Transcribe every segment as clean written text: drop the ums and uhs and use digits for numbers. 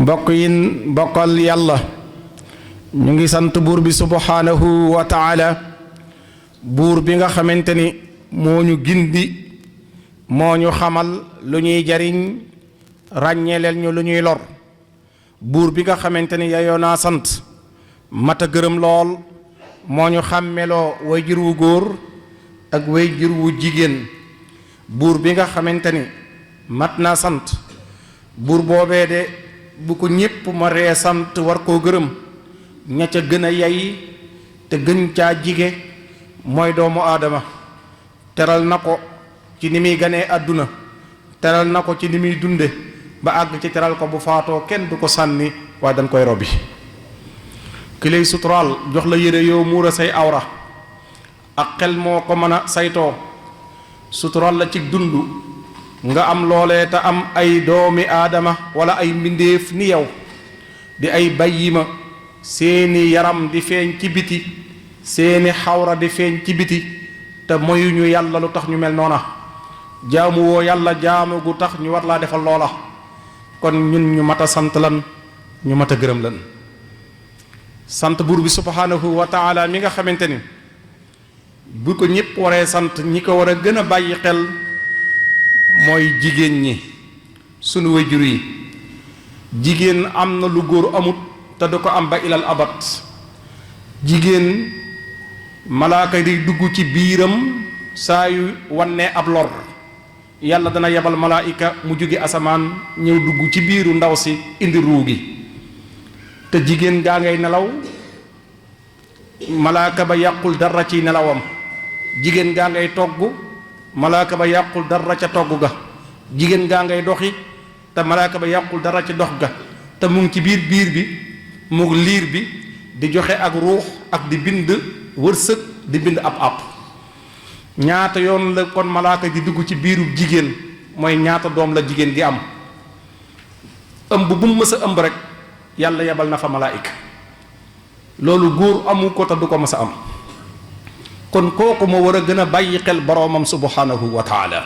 mbokk yi bokkal yàlla ñu ngi sant buur bi subhanahu wa taala buur bi nga xamante ni moo ñu gindi moo ñu xamal lu ñuy jariñ ràññeeleel ñu lu ñuy lor buur bi nga xamante ni yayoo naa sant mata gërëm lool moo ñu xàmmeloo wayjur wu góor ak wayjur wu jigéen buur bi nga xamante ni mat naa sant buur boobee de bu ko ñépp ma ree sant war koo gërëm ña ca gën a yay te gën caa jige mooy doomu aadama teral na ko ci ni muy ganee àdduna teral na ko ci ni muy dunde ba àgg ci teral ko bu faatoo kenn du ko sànni waaye dañ koy robbi ki lay suturaal jox la yére yow muura say awra ak xel moo ko mën a saytoo suturaal la ci dund nga am loolee te am ay doomi aadama wala ay mbindéef ni yow di ay bayyima seeni yaram di feeñ ci biti seeni xawra di feeñ ci biti te moyuñu yàlla lu tax ñu mel noona jaamu woo yàlla jaamu gu tax ñu war laa defal loola kon ñun ñu mat a sant lan ñu mat a gërëm lan sant buur bi subhanahu wa taala mi nga xamante ni bu ko ñépp waree sant ñi ko war a gën a bàyyi xel mooy jigéen ñi sunu wayjur yi jigéen am na lu góor amut te du ko am ba ilal abad jigéen malaaka di dugg ci biiram saa yu wannee ab lor yàlla dana yebal malaayika mu jóge asamaan ñëw dugg ci biiru ndaw si indi ruu gi te jigéen gaa ngay nelaw malaaka ba yàqul dara ci nelawam jigéen gaa ngay togg malaaka ba yàqul dara ca togg ga jigéen gaa ngay doxi te malaaka ba yàqul dara ca dox ga te mu ngi ci biir bi mu ngi liir bi di joxe ak ruux ak di bind wërsëg di bind ab ñaata yoon la kon malaaka di dugg ci biiru jigéen mooy ñaata doom la jigéen gi am ëmb bu mu mës a ëmb rek yàlla yebal na fa malaayika loolu góor amu ko te du ko mës a am kon kooku moo war a gën a bàyyi xel boroomam subhanahu wa taala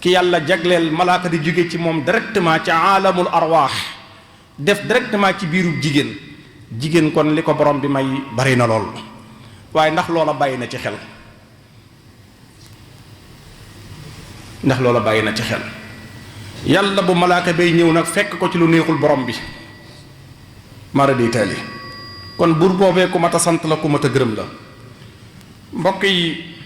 ki yàlla jagleel malaaka di jóge ci moom directement ci aalamul arwaax def directement ci biiru jigéen kon li ko borom bi may bari na lool waaye ndax loola bàyyi na ci xel yàlla bu malaaka bay ñëw nag fekk ko ci lu neexul borom bi mara day taali kon buur boobee ku mat a sant la ku mat a gërëm la mbokk yi